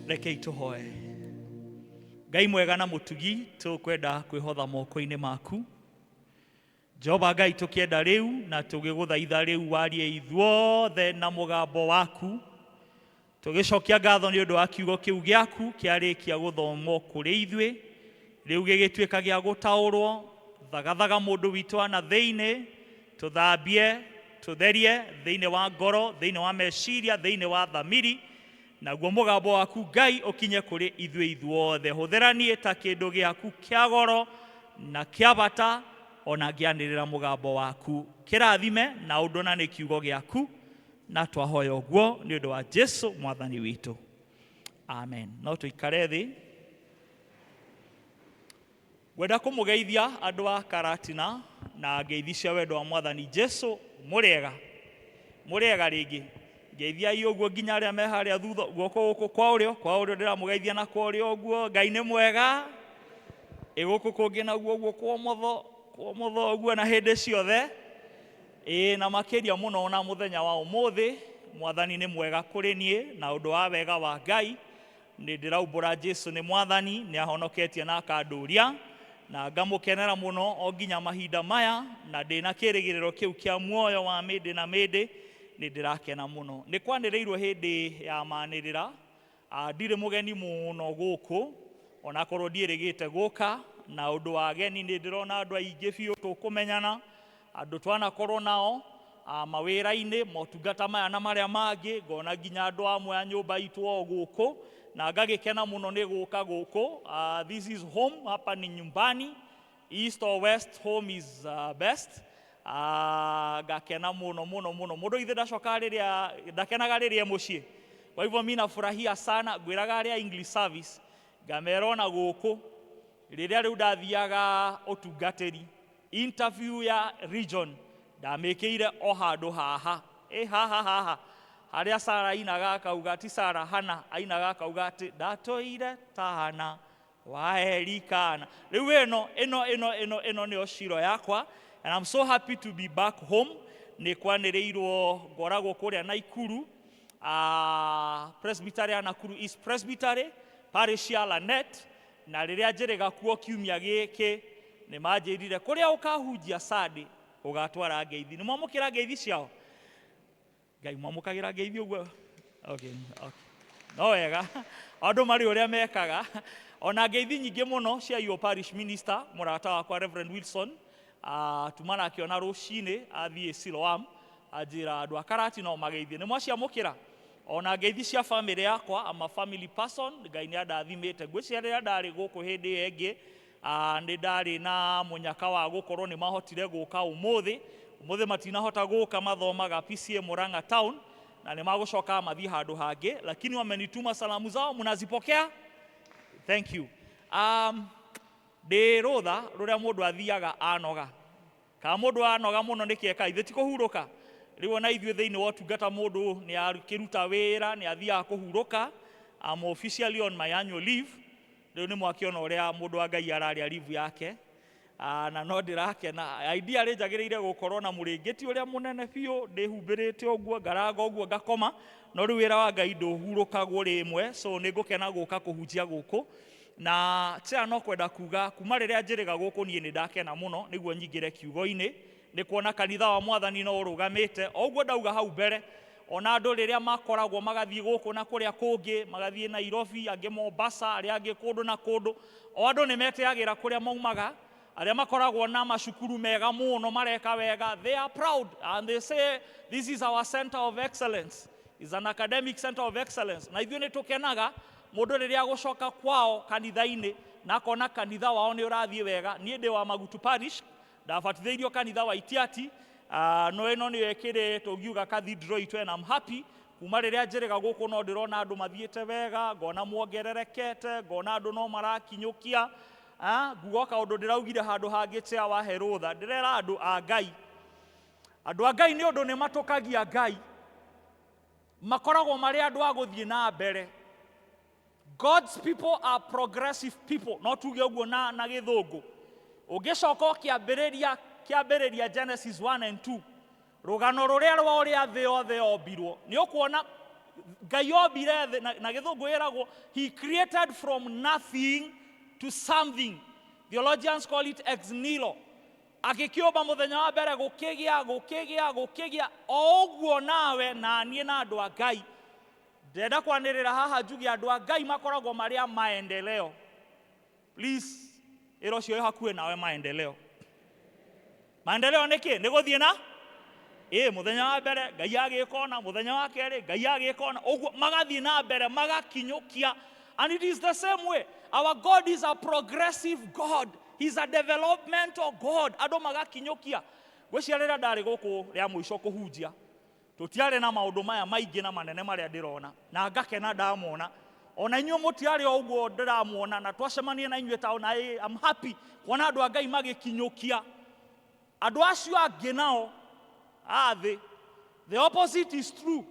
Rekei tũhoe. Ngai mwega na mũtugi, tũkwenda kwĩhotha moko-inĩ maku. Jehova Ngai, tũkĩenda rĩu na tũgĩgũthaitha rĩu warie ithuothe na mũgambo waku. Tũgĩcokia ngatho nĩ ũndũ wa kiugo kĩu gĩaku kĩarĩkia gũthomwo kũrĩ ithuĩ, rĩu gĩgĩtuĩka gĩa gũtaũrwo. Thagathaga mũndũ witũ wa na thĩinĩ, tũthambie, tũtherie thĩinĩ wa ngoro, thĩinĩ wa meciria, thĩinĩ wa thamiri, naguo mũgambo waku Ngai ũkinye kũrĩ ithuĩ ithuothe. Hũthĩra niĩ ta kĩndũ gĩaku kĩa goro na kĩa bata, ona ngĩanĩrĩra mũgambo waku. Kĩrathime na ũndũ na nĩ kiugo gĩaku, na twahoya ũguo nĩ ũndũ wa Jesu Mwathani witũ, amen. No tũikare thĩ. Ngwenda kũmũgeithia andũ a Karatina na ngeithi cia wendo wa Mwathani Jesu. Mũrĩega? Mũrĩega rĩngĩ? Ngeithiai ũguo nginya arĩa me harĩa thutha, guoko gũkũ kwa ũrĩo, kwa ũrĩo ndĩramũgeithia na kwa ũrĩo ũguo. Ngai nĩ mwega. Ĩ gũkũ kũngĩ naguo ũguo kwa ũmotho, kwa ũmotho ũguo na hĩndĩ ciothe. Ĩĩ na makĩria mũno na mũthenya wa ũmũthĩ, Mwathani nĩ mwega kũrĩ niĩ, na ũndũ wa wega wa Ngai nĩ ndĩraumbũra Jesu nĩ Mwathani, nĩ ahonoketie na akandũria, na ngamũkenera mũno o nginya mahinda maya, na ndĩna kĩrĩgĩrĩro kĩu kĩa muoyo wa mĩndĩ na mĩndĩ, nĩ ndĩrakena mũno. Nĩ kwanĩrĩirwo hĩndĩ ya manĩrĩra, ndirĩ mũgeni mũno gũkũ, onakorwo ndiĩrĩgĩte gũka, na ũndũ wa ageni nĩ ndĩrona andũ aingĩ biũ tũkũmenyana, andũ twanakorwo nao mawĩra-inĩ, motungata maya na marĩa mangĩ, ngona nginya andũ amwe a nyũmba itũ o gũkũ, na ngagĩkena mũno nĩ gũka gũkũ. This is home, hapa ni nyumbani, east or west, home is best. Ngakena mũno mũno mũno. Mũndũ ithe ndacokaga rĩrĩa ndakenaga rĩrĩa e mũciĩ. Kwa hivyo mi nafurahia sana. Ngwĩraga arĩa English service, ngamera ona gũkũ rĩrĩa rĩu ndathiaga ũtungatĩri, interview ya region ndamĩkĩire o handũ haha, ĩ haha haha harĩa Sara ainaga akauga, ti Sara, Hana ainaga akauga atĩ ndatũire ta Hana wa Elikana. Rĩu ĩno ĩno ĩno ĩno ĩno nĩyo ciro yakwa, and I'm so happy to be back home. Nĩ kwanĩrĩirwo ngoragwo kũrĩa Naikuru, Presbytery ya Nakuru East Presbytery, parish ya Lanet, na rĩrĩa njĩrĩga kuo kiumia gĩkĩ nĩ manjĩrire kũrĩa ũkahunjia Sunday ũgatwara ngeithi. Nĩ mwamũkĩra ngeithi ciao? Ngai mwamũkagĩra ngeithi ũguo? Okay. No wega, andũ marĩ ũrĩa mekaga. Ona ngeithi nyingĩ mũno cia your parish minister, mũrata wakwa Reverend Wilson, tuma nake ona rũcinĩ athiĩ Siloam, anjĩra andũ a Karati no mageithie. Nĩ mwaciamũkĩra? Ona ngeithi cia family yakwa, I'm a family person, Ngai nĩ andathimĩte. Ngwĩciria rĩrĩa ndarĩ gũkũ hĩndĩ ĩyo ĩngĩ, nĩ ndarĩ na mũnyaka wa gũkorwo nĩ mahotire gũka ũmũthĩ. Ũmũthĩ matinahota gũka, mathomaga PCA Murang'a Town, na nĩ magũcoka mathiĩ handũ hangĩ, lakini wamenituma salamu zao, mnazipokea? Thank you. Ndĩ rũtha rũrĩa mũndũ athiaga anoga. Kana mũndũ anoga mũno nĩ kĩeka, ithe ti kũhurũka. Rĩu ona ithuĩ thĩinĩ wa ũtungata mũndũ nĩ akĩruta wĩra, nĩ athiaga kũhurũka. I'm officially on my annual leave. Rĩu nĩ mwakĩona ũrĩa mũndũ wa Ngai ararĩa leave yake. Na no ndĩrakena. Ideally njagĩrĩire gũkorwo na mũrĩngĩti ũrĩa mũnene biũ, ndĩhumbĩrĩte ũguo, ngaranga ũguo, ngakoma. No rĩu wĩra wa Ngai ndũhurũkagwo rĩmwe, so nĩ ngũkena gũka kũhunjia gũkũ. Na chair no kwenda kuga kuma rĩrĩa njĩrĩga gũkũ niĩ nĩ ndakena mũno nĩguo nyingĩre kiugo-inĩ, nĩ kuona kanitha wa Mwathani no ũrũgamĩte. O ũguo ndauga hau mbere, ona andũ rĩrĩa makoragwo magathiĩ gũkũ na kũrĩa kũngĩ, magathiĩ Nairobi, angĩ Mombasa, arĩa angĩ kũndũ na kũndũ, o andũ nĩ metĩagĩra kũrĩa maumaga. Arĩa makoragwo na macukuru mega mũno mareka wega, they are proud and they say this is our center of excellence, is an academic center of excellence. Na ithuĩ nĩ tũkenaga mũndũ rĩrĩa agũcoka kwao kanitha-inĩ na akona kanitha wao nĩ ũrathiĩ wega. Niĩ ndĩ wa Magutu Parish, ndabatithĩirio kanitha wa Itiati, no ĩno nĩyo ĩkĩrĩ tũngiuga cathedral itũ, and I'm happy kuma rĩrĩa njĩrĩga gũkũ no ndĩrona andũ mathiĩte wega, ngona muongererekete, ngona andũ no marakinyũkia. Nguga kaũndũ ndĩraugire handũ hangĩ chair wa Herũtha, ndĩrera andũ a Ngai. Andũ a Ngai nĩ ũndũ nĩ matũkagia Ngai, makoragwo marĩ andũ a gũthiĩ na mbere. God's people are progressive people, no tuge ũguo na gĩthũngũ. Ũngĩcoka ũkĩambĩrĩria kĩambĩrĩria Genesis 1 and 2, rũgano rũrĩa rwa ũrĩa thĩ yothe yombirwo, nĩ ũkuona Ngai ombire thĩ na gĩthũngũ ĩragwo he created from nothing to something. Theologians call it ex nihilo. Agĩkĩũmba mũthenya wa mbere gũkĩgĩa gũkĩgĩa gũkĩgĩa o ũguo nawe na niĩ na andũ a Ngai. Ndĩrenda kwanĩrĩra haha njuge andũ a Ngai makoragwo marĩ a maendeleo. Please, ĩra ũcio wĩ hakuhĩ nawe maendeleo. Maendeleo nĩ kĩ? Nĩ gũthiĩ na ĩ mũthenya wa mbere Ngai agĩka ũna, mũthenya wa kerĩ Ngai agĩka ũna, ũguo magathiĩ na mbere magakinyũkia. And it is the same way. Our God is a progressive God. He's a developmental God. Andũ magakinyũkia. Ngwĩciria rĩrĩa ndarĩ gũkũ rĩa mũico kũhunjia, tũtiarĩ na maũndũ maya maingĩ na manene marĩa ndĩrona, na ngakena ndamona. Ona inyuĩ mũtiarĩ o ũguo ndĩramuona, na twacemania na inyuĩ ta na I'm happy kuona andũ a Ngai magĩkinyũkia. Andũ acio angĩ nao a thĩ, the opposite is true.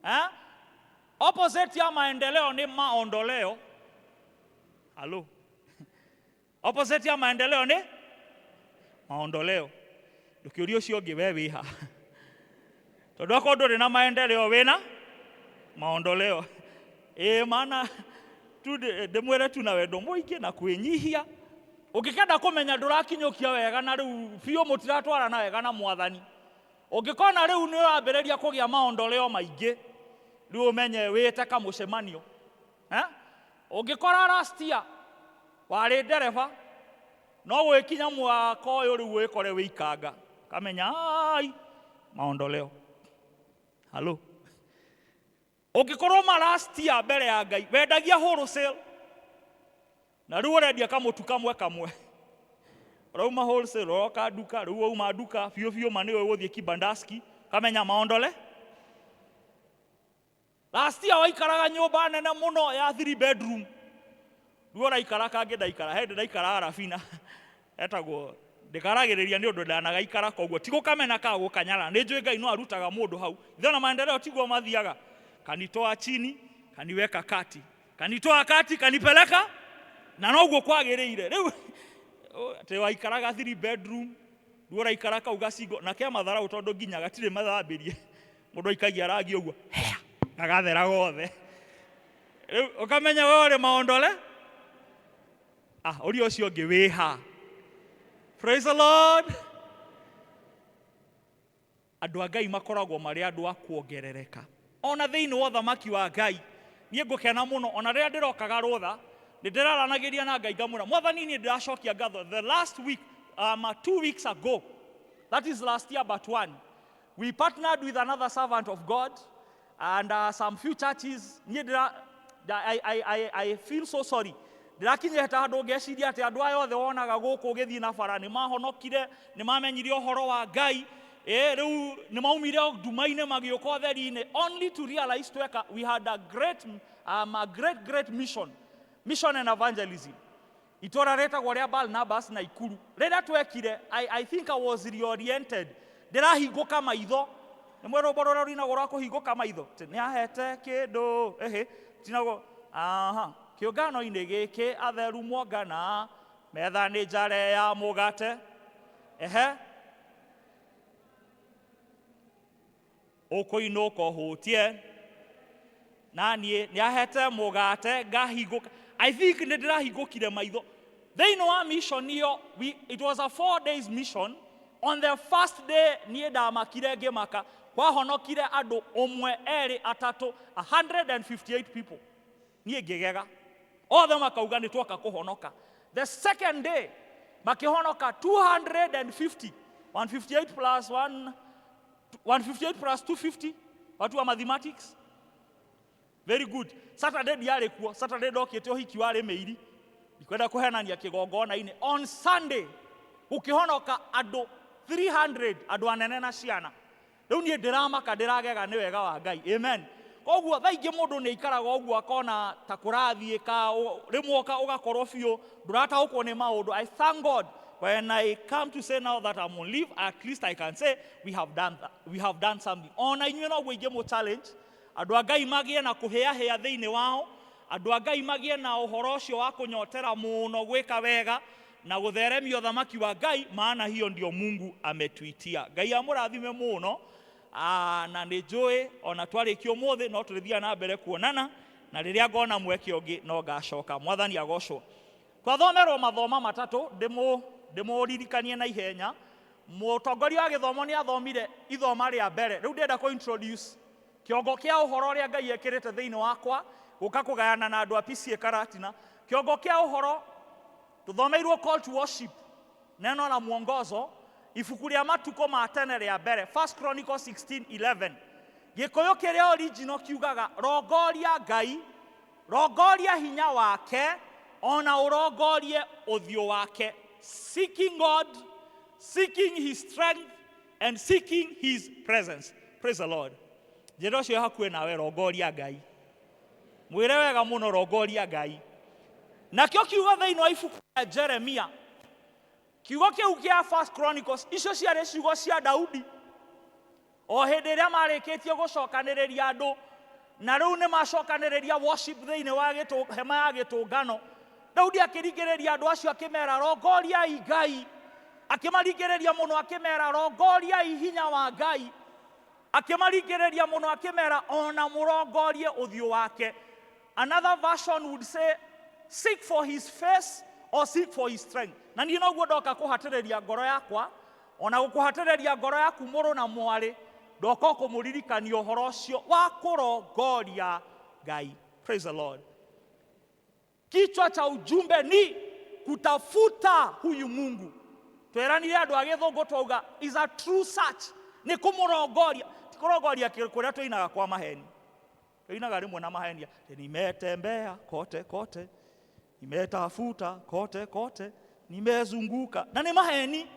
Eh? Opposite ya maendeleo ni maondoleo. Halo. Opposite ya maendeleo ni maondoleo. Ndũkĩũrie ũcio ũngĩ we wĩha. Tondũ akorwo ndũrĩ na maendeleo wĩna maondoleo. Ĩĩ maana tu ndĩmwĩre tu na wendo mũingĩ na kwĩnyihia. Ũngĩkenda kũmenya ndũrakinyũkia wega na rĩu biũ mũtiratwarana wega na mwathani. Ũngĩkona rĩu nĩ ũrambĩrĩria kũgĩa maondoleo maingĩ, rĩu ũmenye wĩte kamũcemanio. Eh? Ũngĩkora last year warĩ ndereba, no gwĩkinya mwaka ũyũ rĩu wĩkore wĩ ikanga, kamenya ai maondoleo. Halo. Ũngĩkorwo ma last year mbere ya Ngai wendagia wholesale, na rĩu ũrendia kamũtu kamwe kamwe, ũrauma wholesale ũroka nduka, rĩu wauma nduka biũ biũ ma nĩwe ũgũthiĩ kibandaski, kamenya maondole. Last year waikaraga nyũmba nene mũno ya 3 bedroom, rĩu ũraikara kangĩ ndaikara, he ndaikara Arabina etagwo ndĩkaragĩrĩria nĩ ũndũ ndanagaikara, koguo ti gũkamena ka gũkanyara, nĩ njũĩ Ngai no arutaga mũndũ hau. Ithe na maendeleo tiguo mathiaga, kanitoa chini kaniweka kati, kanitoa kati kanipeleka, na noguo kwagĩrĩire. Rĩu atĩ waikaraga 3 bedroom, rĩu ũraikara kau gacingo na ke matharau tondũ nginya gatirĩ mathambĩrie, mũndũ aikagia rangi ũguo hea gagathera gothe, rĩu ũkamenya we ũrĩ maondole. Ah, ũria ũcio ũngĩ wĩha. Praise the Lord. Andũ a Ngai makoragwo marĩ andũ a kuongerereka. Ona thĩinĩ wa ũthamaki wa Ngai, niĩ ngũkena mũno, ona rĩrĩa ndĩrokaga rũtha, nĩ ndĩraranagĩria na Ngai ngamwĩra, Mwathani niĩ ndĩracokia ngatho. The last week, 2 weeks ago, that is last year but one, we partnered with another servant of God and some few churches. Niĩ ndĩra, I feel so sorry. Ndĩrakinyĩte handũ ngeciria atĩ andũ aya othe wonaga gũkũ ũgĩthiĩ na bara nĩ mahonokire, nĩ mamenyire ũhoro wa Ngai, rĩu nĩ maumire nduma-inĩ magĩũka ũtheri-inĩ, only to realize tweka we had a great, a great, great mission, mission and evangelism. Itũra rĩtagwo rĩa Barnabas na Ikuru. Rĩrĩa twekire, I think I was reoriented. Ndĩrahingũka maitho. Nĩ mwĩ rwĩmbo rũrĩa rũinagwo rwa kũhingũka maitho? Atĩ nĩ ahete kĩndũ, ĩhĩ, tinagwo, aha, kĩũngano-inĩ gĩkĩ atheru mwongana, metha nĩ njare ya mũgate, ehe, ũkũinũka ũhũtie, na niĩ nĩ ahete mũgate ngahingũka. I think nĩ ndĩrahingũkire maitho. Thĩinĩ wa mission ĩyo, it was a 4 days mission. On the first day niĩ ndamakire ngĩmaka, kwahonokire andũ ũmwe, erĩ, atatũ, 158 people. Niĩ ngĩgega. Othe makauga nĩ twoka kũhonoka. The second day makĩhonoka 250. 158 plus one, 158 plus 250. Watu wa mathematics. Very good. Saturday ndiarĩ kuo. Saturday ndokĩte ũhiki warĩ mĩiri. Ndikwenda kũhenania kĩgongona-inĩ. On Sunday gũkĩhonoka andũ 300, andũ anene na ciana. Rĩu niĩ ndĩramaka, ndĩragega nĩ wega wa Ngai. Amen. Koguo thaa ingĩ mũndũ nĩ aikaraga ũguo akona ta kũrathiĩka, rĩmwe ũgakorwo biũ ndũrataũkwo nĩ maũndũ. I thank God when I come to say now that I'm on leave, at least I can say we have done that. We have done something. Ona inyuĩ noguo ingĩmũ challenge, andũ a Ngai magĩe na kũhĩahĩa thĩinĩ wao, andũ a Ngai magĩe na ũhoro ũcio wa kũnyotera mũno gwĩka wega na gũtheremia ũthamaki wa Ngai, maana hiyo ndio Mungu ametuitia. Ngai amũrathime mũno. Na nĩ njũĩ ona twarĩkia ũmũthĩ no tũrĩthiaga na mbere kuonana, na rĩrĩa ngona mweke ũngĩ no ngacoka. Mwathani agocwo. Twathomerwo mathoma matatũ, ndĩmũririkanie na ihenya. Mũtongoria wa gĩthomo nĩ athomire ithoma rĩa mbere. Rĩu ndĩrenda kũ introduce kĩongo kĩa ũhoro ũrĩa Ngai ekĩrĩte thĩinĩ wakwa gũka kũgayana na andũ a PCA Karatina. Kĩongo kĩa ũhoro tũthomeirwo call to worship, neno la mwongozo, ibuku rĩa matukũ ma tene rĩa mbere, First Chronicles 16:11. Gĩkũyũ kĩrĩa original kiugaga rongoria Ngai, rongoria hinya wake, ona ũrongorie ũthiũ wake. Seeking God, seeking his strength and seeking his presence. Praise the Lord. Njĩra ũcio hakuhĩ nawe, rongoria Ngai. Mwĩre wega mũno, rongoria Ngai. Nakĩo kiugo thĩinĩ wa ibuku rĩa Jeremia, kiugo kĩu kĩa First Chronicles, icio ciarĩ ciugo cia Daudi o hĩndĩ ĩrĩa marĩkĩtie gũcokanĩrĩria andũ, na rĩu nĩ macokanĩrĩria worship thĩinĩ wa hema ya gĩtũngano. Daudi akĩringĩrĩria andũ acio akĩmera rongoriai Ngai, akĩmaringĩrĩria mũno akĩmera rongoriai hinya wa Ngai, akĩmaringĩrĩria mũno akĩmera ona mũrongorie ũthiũ wake. Another version would say seek for his face or seek for his strength. Na niĩ noguo ndoka kũhatĩrĩria ngoro yakwa, ona gũkũhatĩrĩria ngoro yaku mũrũ na mwarĩ, ndoka kũmũririkania ũhoro ũcio wa kũrongoria Ngai. Praise the Lord. Kichwa cha ujumbe ni kutafuta huyu Mungu. Tweranire andũ a gĩthũngũ twauga is a true search, nĩ kũmũrongoria, ti kũrongoria kũrĩa tũinaga kwa maheni. Tũinaga rĩmwe na maheni, nimetembea kote kote, nimetafuta kote kote, nimezunguka, na nĩ maheni.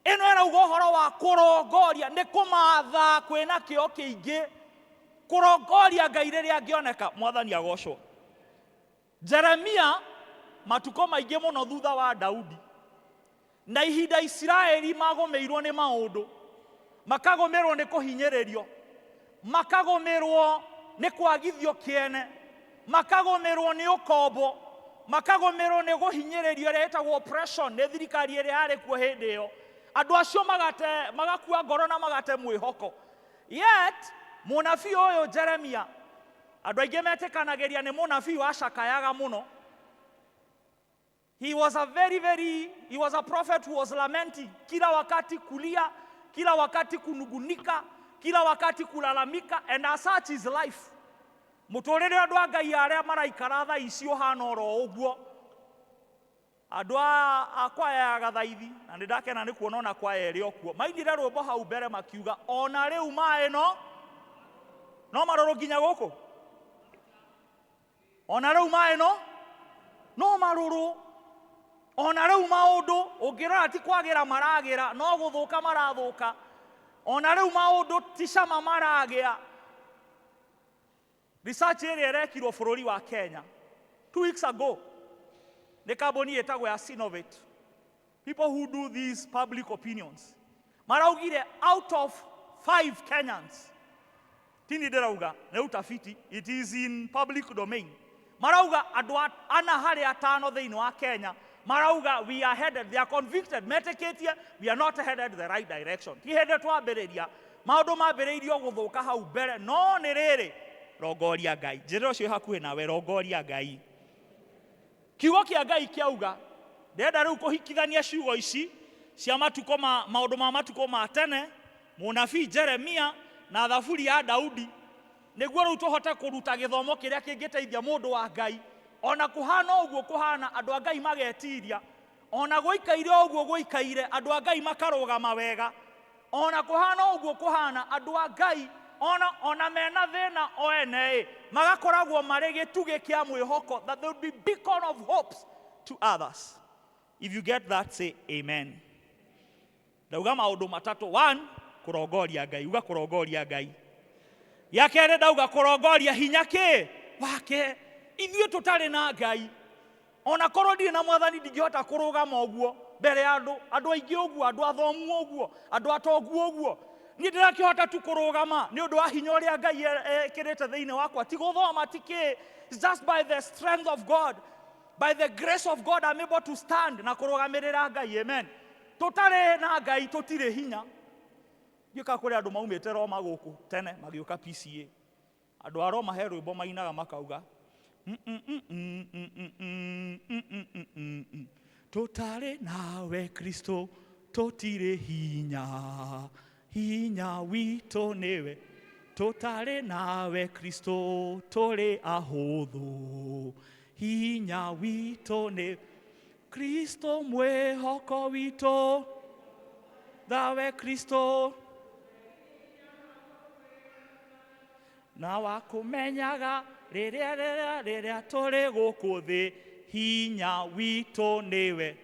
Ĩno ĩrauga ũhoro wa kũrongoria, nĩ kũmatha kwĩna kĩo kĩingĩ, kũrongoria Ngai rĩrĩa angĩoneka. Mwathani agocwo. Jeremia matukũ maingĩ mũno thutha wa Daudi, na ihinda Isiraeli magũmĩirwo nĩ maũndũ, makagũmĩrwo nĩ kũhinyĩrĩrio, makagũmĩrwo nĩ kwagithio kĩene, makagũmĩrwo nĩ ũkombo, makagũmĩrwo nĩ kũhinyĩrĩrio ĩrĩa ĩtagwo oppression nĩ thirikari ĩrĩa yarĩ kuo hĩndĩ ĩyo. Andũ acio magate, magakua ngoro na magate mwĩhoko. Yet mũnabii ũyũ Jeremia, andũ aingĩ metĩkanagĩria nĩ mũnabii wacakayaga mũno. He was a very, very, he was a prophet who was lamenting. Kila wakati kulia, kila wakati kunugunika, kila wakati kulalamika, and as such his life. Mũtũrĩre andũ a Ngai arĩa maraikara thaa ici ũhana oro ũguo. Andũ a kwaya ya Gathaithi, na nĩ ndakena nĩ kuona ona kwaya ĩrĩ o kuo, mainire rwĩmbo hau mbere makiuga ona rĩu maĩ no marũrũ nginya gũkũ, ona rĩu maĩ no marũrũ, ona rĩu maũndũ ũngĩrora ti kwagĩra maragĩra, no gũthũka marathũka, ona rĩu maũndũ ti cama maragĩa. Research ĩrĩa ĩrekirwo bũrũri wa Kenya 2 weeks ago nĩ kambuni ĩtagwo ya Synovate, people who do these public opinions, maraugire out of 5 Kenyans, tini ndĩrauga nĩ utafiti, it is in public domain, marauga andũ ana harĩ atano thĩinĩ wa Kenya marauga we are headed, they are convicted, metĩkĩtie we are not headed the right direction. Ti hĩndĩ twambĩrĩria maũndũ mambĩrĩirio gũthũka hau mbere, no nĩ rĩrĩ, rongoria Ngai. Njĩra ũcio hakuhĩ nawe, rongoria Ngai. Kiugo kĩa Ngai kĩauga, ndĩrenda rĩu kũhikithania ciugo ici cia matukũ ma maũndũ ma matukũ ma tene, mũnabii Jeremia na thaburi ya Daudi, nĩguo rĩu tũhote kũruta gĩthomo kĩrĩa kĩngĩteithia mũndũ wa Ngai. Ona kũhana ũguo kũhana, andũ a Ngai magetiria, ona gũikaire ũguo gũikaire, andũ a Ngai makarũgama wega, ona kũhana ũguo kũhana, andũ a Ngai ona mena thĩna o ene magakoragwo marĩ gĩtugĩ kĩa mwĩhoko, that they would be beacon of hopes to others. If you get that, say amen. Ndauga maũndũ matatũ. One, kũrongoria Ngai. Uga kũrongoria Ngai. Gĩa kerĩ ndauga kũrongoria hinya kĩ wake. Ithuĩ tũtarĩ na Ngai, ona korwo ndirĩ na mwathani ndingĩhota kũrũgama ũguo mbere ya andũ, andũ aingĩ ũguo, andũ athomu ũguo, andũ atongu ũguo. Niĩ ndĩrakĩhota tu kũrũgama nĩ ũndũ wa hinya ũrĩa Ngai ekĩrĩte thĩinĩ wakwa. Ti gũthoma, ti kĩ. It's just by the strength of God, by the grace of God I'm able to stand na kũrũgamĩrĩra Ngai. Amen. Tũtarĩ na Ngai tũtirĩ hinya. Ndiũĩ kana kũrĩ andũ maumĩte Roma gũkũ tene magĩũka PCA. Andũ a Roma he rwĩmbo mainaga makauga tũtarĩ nawe Kristo tũtirĩ hinya, hinya witũ nĩwe, tũtarĩ nawe Kristo tũrĩ ahũthũ, hinya witũ nĩ Kristo mwĩhoko witũ, thawe Kristo na wakũmenyaga rĩrĩa rĩrĩa rĩrĩa tũrĩ gũkũ thĩ, hinya witũ nĩwe.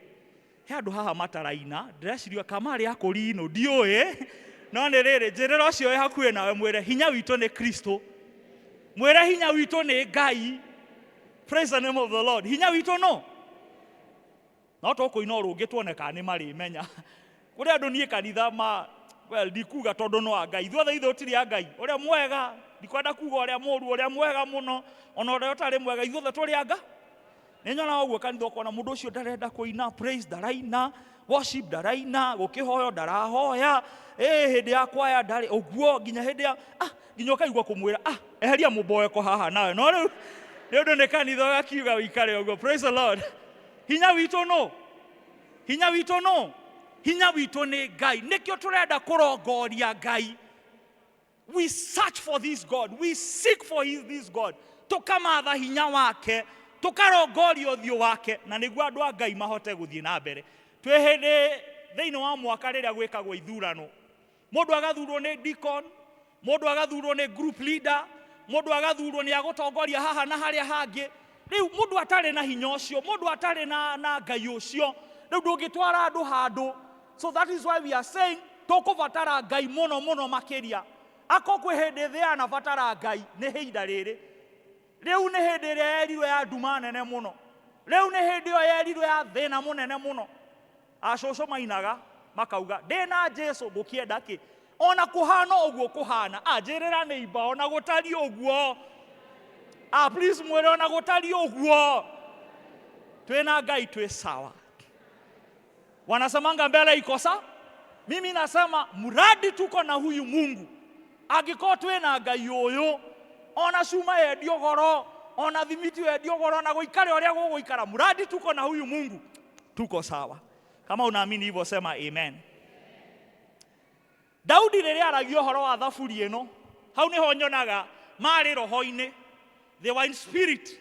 He andũ haha mataraina, ndĩreciria kamarĩ akũrinũ ndiũĩ, no nĩ rĩrĩ, njĩrĩra ũcio wĩ hakuhĩ nawe mwĩre hinya witũ nĩ Kristo, mwĩre hinya witũ nĩ Ngai. Praise the name of the Lord. Hinya witũ no no tũkũina o rũngĩ tuone kana nĩ marĩmenya. Kũrĩ andũ niĩ kanitha ma well ndikuga tondũ no a Ngai, ithuothe ithuĩ tũtirĩ a Ngai, ũrĩa mwega ndikwenda kuga ũrĩa mũũru, ũrĩa mwega mũno ona ũrĩa ũtarĩ mwega, ithuothe tũrĩ a Ngai. Nĩ nyonaga ũguo kanitha ũkona mũndũ ũcio ndarenda kũina praise ndaraina, worship ndaraina, gũkĩhoywo ndarahoya, hĩndĩ ya kwaya ndarĩ ũguo, nginya hĩndĩ ya nginya ũkaigua kũmwĩra eheria mũmboeko haha nawe, no rĩu nĩ ũndũ nĩ kanitha ũgakiuga ũikare ũguo. Praise the Lord. Hinya witũ nũ? Hinya witũ nũ? Hinya witũ nĩ Ngai. Nĩkĩo tũrenda kũrongoria Ngai. We search for this God. We seek for this God. Tũkamatha hinya wake, tũkarongoria ũthiũ wake, na nĩguo andũ a Ngai mahote gũthiĩ na mbere. Twĩ hĩndĩ thĩinĩ wa mwaka rĩrĩa gwĩkagwo ithurano, mũndũ agathurwo nĩ deacon, mũndũ agathurwo nĩ group leader, mũndũ agathurwo nĩ agũtongoria haha na harĩa hangĩ. Rĩu mũndũ atarĩ na hinya ũcio, mũndũ atarĩ na Ngai ũcio, rĩu ndũngĩtwara andũ handũ. So that is why we are saying tũkũbatara Ngai mũno mũno makĩria. Akorwo kwĩ hĩndĩ thĩ yanabatara Ngai, nĩ ihinda rĩrĩ. Rĩu nĩ hĩndĩ ĩrĩa yerirwo ya nduma nene mũno. Rĩu nĩ hĩndĩ ĩyo yerirwo ya thĩna mũnene mũno. Acũcũ mainaga makauga ndĩna Jesu ngũkĩenda kĩ, ona kũhana ũguo kũhana, anjĩrĩra nĩ imba ona gũtariĩ ũguo, please mwĩre ona gũtariĩ ũguo, twĩna Ngai twĩ sawa. Wanasemanga mbele iko sawa, mimi nasema mradi tuko na huyu Mungu, angĩkorwo twĩna Ngai ũyũ, ona cuma yendio goro, ona thimiti yendio goro, na gũikare ũrĩa gũgũikara, mradi tuko na huyu Mungu tuko sawa. Kama unaamini hivyo sema amen. Daudi rĩrĩa aragia ũhoro wa thaburi ĩno, hau nĩho nyonaga marĩ roho-inĩ. They were in spirit,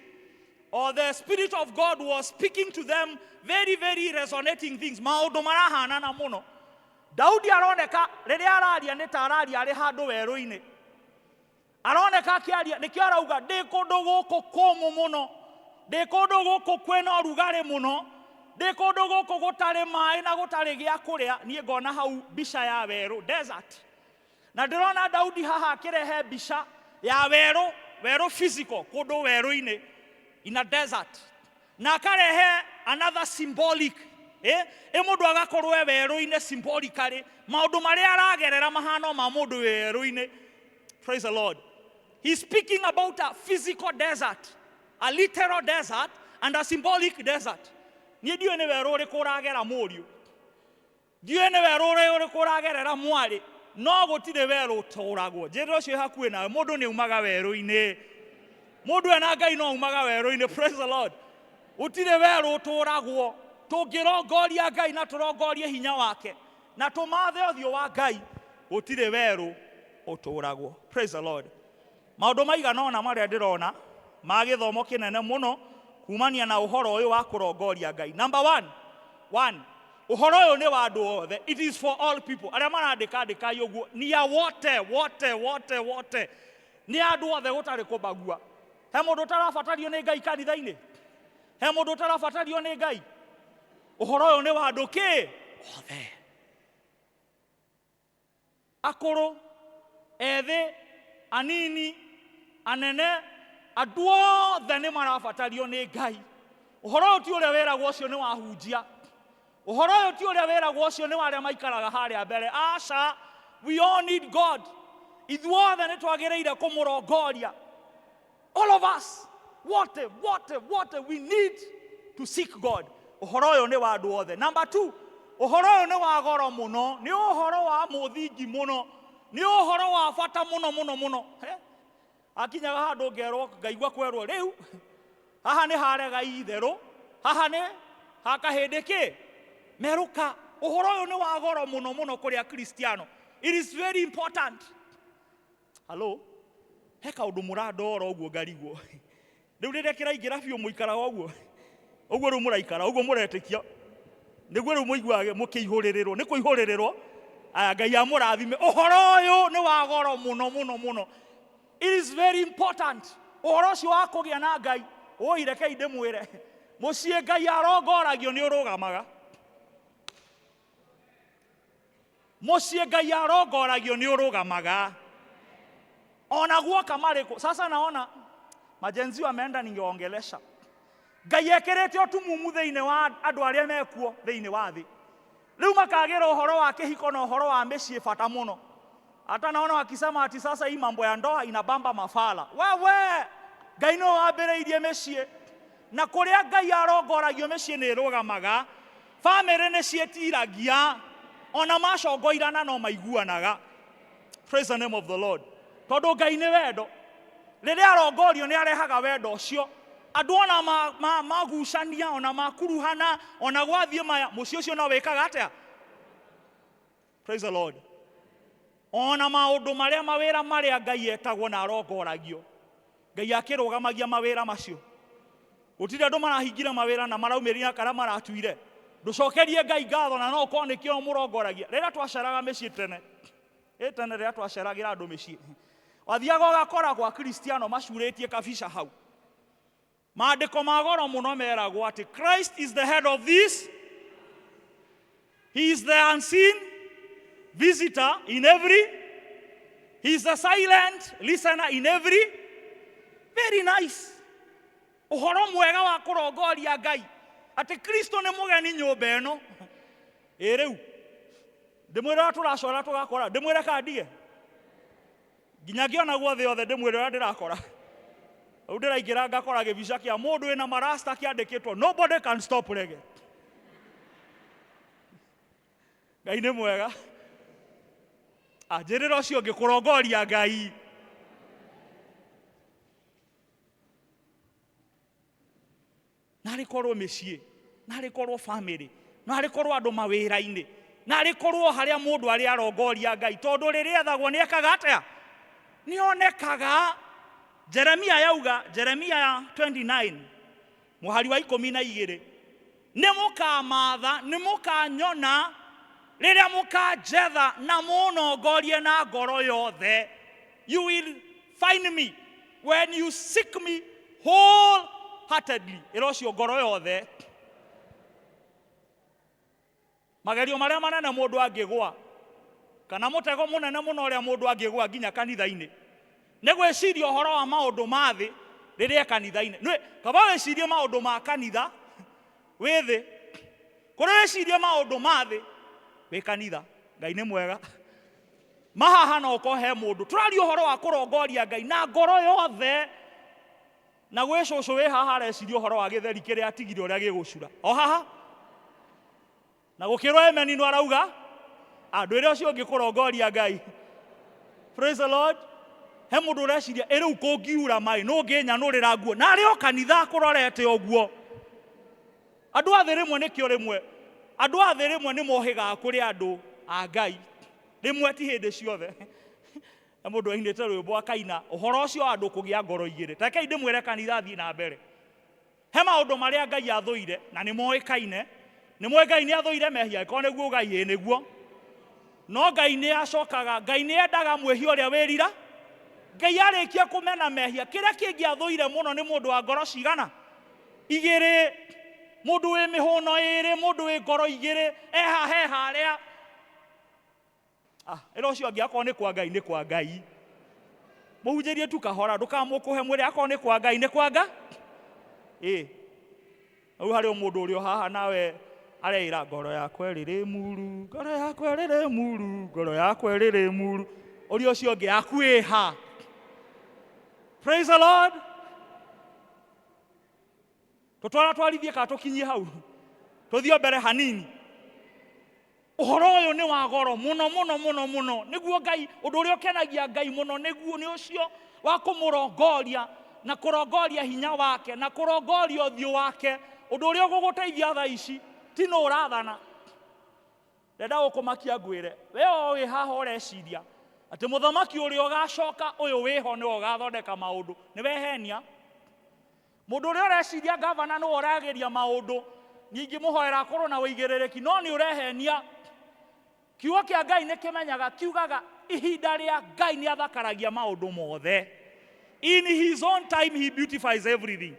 or the spirit of God was speaking to them very very resonating things, maũndũ marahanana mũno. Daudi aroneka rĩrĩa araria nĩ ta araria arĩ handũ werũ-inĩ, aroneka akĩaria, nĩkĩo arauga ndĩ kũndũ gũkũ kũmũ mũno, ndĩ kũndũ gũkũ kwĩna ũrugarĩ mũno, ndĩ kũndũ gũkũ gũtarĩ maĩ na gũtarĩ gĩa kũrĩa. Niĩ ngona hau mbica ya werũ, desert. Na ndĩrona Daudi haha akĩrehe mbica ya werũ, werũ physical, kũndũ werũ-inĩ, in a desert. Na akarehe another symbolic, ĩ mũndũ agakorwo e werũ-inĩ symbolically, maũndũ marĩa aragerera mahano ma mũndũ wĩ werũ-inĩ. Praise the Lord. He's speaking about a physical desert, a literal desert and a symbolic desert. Niĩ ndiũĩ nĩ werũ ũrĩkũ ũragera mũriũ, ndiũĩ nĩ werũ ũrĩkũ ũragerera mwarĩ, no gũtirĩ werũ ũtũragwo. Njĩra ũcio hakuhĩ nawe, mũndũ nĩ aumaga werũ-inĩ, mũndũ ena Ngai no aumaga werũ-inĩ. Praise the Lord. Gũtirĩ werũ ũtũragwo. Tũngĩrongoria Ngai na tũrongorie hinya wake na tũmathe ũthiũ wa Ngai, gũtirĩ werũ ũtũragwo. Praise the Lord. Maũndũ maigana ũna marĩa ndĩrona ma gĩthomo kĩnene mũno kumania na ũhoro ũyũ wa kũrongoria Ngai. Number one, ũhoro ũyũ nĩ wa andũ othe. It is for all people. Arĩa marandĩka andĩkai ũguo, ni ya wote wote wote wote, nĩ andũ othe, gũtarĩ kũbagua. He mũndũ ũtarabatario nĩ Ngai kanitha-inĩ? He mũndũ ũtarabatario nĩ Ngai? Ũhoro ũyũ nĩ wa andũ kĩ othe, akũrũ, ethĩ, anini, anene, andũ othe nĩ marabatario nĩ Ngai. Ũhoro ũyũ ti ũrĩa wĩragwo ũcio nĩ wahunjia, ũhoro ũyũ ti ũrĩa wĩragwo ũcio nĩ wa arĩa maikaraga harĩa mbere. Aca, we all need God. Ithuothe nĩ twagĩrĩire kũmũrongoria. All of us, wote wote wote, we need to seek God. Ũhoro ũyũ nĩ wa andũ othe. Number two, ũhoro ũyũ nĩ wa goro mũno, nĩ ũhoro wa mũthingi mũno. Nĩ ũhoro wa bata mũno mũno mũno. He? Akinyaga handũ ngerwo ngaigua kwerwo rĩu haha nĩ harega itherũ, haha nĩ ha kahĩndĩ kĩ merũka. Ũhoro ũyũ nĩ wa goro mũno mũno kũrĩ Akristiano. It is very important. Hello? He kaũndũ mũrandora ũguo ngarigwo. Rĩu rĩrĩa kĩraingĩra biũ mũikaraga ũguo. Ũguo rĩu mũraikara, ũguo mũretĩkia. Nĩguo rĩu mũiguaga mũkĩihũrĩrĩrwo. Nĩ kũihũrĩrĩrwo. Aya, Ngai amũrathime. Ũhoro ũyũ nĩ wa goro mũno mũno mũno. It is very important. Ũhoro ũcio wa kũgĩa na Ngai. Ũi, rekei ndĩmwĩre. Mũciĩ Ngai arongoragio nĩ ũrũgamaga. Mũciĩ Ngai arongoragio nĩ ũrũgamaga. Ona guoka marĩkũ. Sasa naona majenzi wameenda ningeongelesha. Ngai ekĩrĩte ũtumumu thĩinĩ wa andũ arĩa mekuo thĩinĩ wa thĩ. Rĩu makagĩra ũhoro wa kĩhiko na ũhoro wa mĩciĩ bata mũno. Hata naona wakisema ati sasa hii mambo ya ndoa inabamba mafala. Wewe, Ngai nĩwe wambĩrĩirie mĩciĩ. Na kũrĩa Ngai arongoragio mĩciĩ nĩ ĩrũgamaga. Bamĩrĩ nĩ ciĩtiragia. Ona macongoirana no maiguanaga. Praise the name of the Lord. Tondũ Ngai nĩ wendo. Rĩrĩa arongorio nĩ arehaga wendo ũcio. Andũ ona magucania, ona makuruhana, ona gwathiĩ maya, mũciĩ ũcio no wĩkaga atĩa? Praise the Lord. Ona maũndũ marĩa mawĩra marĩa Ngai etagwo na arongoragio, Ngai akĩrũgamagia mawĩra macio. Gũtirĩ andũ marahingire mawĩra na maraumĩrire kana maratuire. Ndũcokerie Ngai ngatho na no ũkorwo nĩkĩo mũrongoragia. Rĩrĩa twaceraga mĩciĩ tene, ĩ tene rĩrĩa twaceragĩra andũ mĩciĩ, wathiaga ũgakora gwa Kristiano macurĩtie kabica hau. Maandĩko ma goro mũno meragwo atĩ Christ is the head of this. He is the unseen visitor in every. He is the silent listener in every. Very nice. Ũhoro mwega wa kũrongoria Ngai atĩ Kristo nĩ mũgeni nyũmba ĩno. Ĩ rĩu ndĩmwĩre ũrĩa tũracora tũgakora, ndĩmwĩre kana ndige? Nginya ngĩona guothe othe ndĩmwĩre ũrĩa ndĩrakora. Rĩu ndĩraingĩra ngakora gĩbica kĩa mũndũ wĩna marasta kĩandĩkĩtwo nobody can stop reggae. Ngai nĩ mwega. Anjĩrĩra ũcio ũngĩ kũrongoria Ngai. Narĩ korwo mĩciĩ, narĩ korwo family, narĩ korwo andũ mawĩra-inĩ, narĩ korwo harĩa mũndũ arĩ arongoria Ngai, tondũ rĩrĩa ethagwo nĩ ekaga atĩa? Nĩ onekaga. Jeremia yauga, Jeremia 29 mũhari wa ikũmi na igĩrĩ, nĩ mũkamatha, nĩ mũkanyona rĩrĩa mũkanjetha na mũnongorie na ngoro yothe. You will find me when you seek me wholeheartedly. Ĩra ũcio ngoro yothe. Magerio marĩa manene mũndũ angĩgwa, kana mũtego mũnene mũno ũrĩa mũndũ angĩgwa nginya kanitha-inĩ, nĩ gwĩciria ũhoro wa maũndũ ma thĩ rĩrĩa e kanitha-inĩ. Nĩ kaba wĩcirie maũndũ ma kanitha wĩ thĩ, kũrĩ wĩcirie maũndũ ma thĩ wĩ kanitha. Ngai nĩ mwega. Mahaha no ũkorwo he mũndũ tũraria ũhoro wa kũrongoria Ngai na ngoro yothe, na gwĩ cũcũ wĩ haha areciria ũhoro wa gĩtheri kĩrĩa atigire ũrĩa gĩgũcura o haha, na gũkĩrwo emeni no arauga andũ ĩrĩa ũcio ũngĩ kũrongoria Ngai. Praise the Lord. He mũndũ ũreciria ĩ rĩu kũngiura maĩ nũ ngĩnyanũrĩra nguo, na arĩ o kanitha kũrorete ũguo. Andũ a thĩ rĩmwe nĩkĩo rĩmwe, andũ a thĩ rĩmwe nĩ mohĩgaga kũrĩ andũ a Ngai, rĩmwe ti hĩndĩ ciothe. Na mũndũ ainĩte rwĩmbo akaina ũhoro ũcio wa andũ kũgĩa ngoro igĩrĩ. Ta rekei ndĩmwĩre kanitha thiĩ na mbere. He maũndũ marĩa Ngai athũire na nĩ moĩkaine. Nĩ mũĩ Ngai nĩ athũire mehia, angĩkorwo nĩguo ugai ĩĩ nĩguo. No Ngai nĩ acokaga, Ngai nĩ endaga mwĩhia ũrĩa wĩrira. Ngai arĩkia kũmena mehia, kĩrĩa kĩngĩ athũire mũno nĩ mũndũ wa ngoro cigana? Igĩrĩ. Mũndũ wĩ mĩhũno ĩrĩ, mũndũ wĩ ngoro igĩrĩ, eha he harĩa. Ĩra ũcio ũngĩ akorwo nĩ kwa Ngai nĩ kwa Ngai. Mũhunjĩrie tu kahora, ndũkamũkũhe, mwĩre akorwo nĩ kwa Ngai nĩ kwa Ngai. Ĩ. Rĩu harĩ o mũndũ ũrĩ o haha nawe areĩra ngoro yakwa ĩrĩrĩ muru, ngoro yakwa ĩrĩrĩ muru, ngoro yakwa ĩrĩrĩ muru. Ũrĩa ũcio ũngĩ yaku ĩ ha? Praise the Lord. Tũtwara twarithie kana tũkinyie hau? Tũthiĩ mbere hanini. Ũhoro ũyũ nĩ wa goro mũno mũno mũno mũno. Nĩguo Ngai, ũndũ ũrĩa ũkenagia Ngai mũno nĩguo nĩ ũcio wa kũmũrongoria na kũrongoria hinya wake na kũrongoria ũthiũ wake. Ũndũ ũrĩa ũgũgũteithia thaa ici ti nũ ũrathana. Ndenda gũkũmakia ngwĩre, we o wĩ haha ũreciria atĩ mũthamaki ũrĩa ũgacoka ũyũ wĩho nĩwe ũgathondeka maũndũ, nĩ wehenia. Mũndũ ũrĩa ũreciria gavana nĩwe ũragĩria maũndũ, ningĩ mũhoera akorwo na ũigĩrĩrĩki, no nĩ ũrehenia. Kiugo kĩa Ngai nĩ kĩmenyaga, kiugaga ihinda rĩa Ngai nĩ athakaragia maũndũ mothe. In his own time he beautifies everything.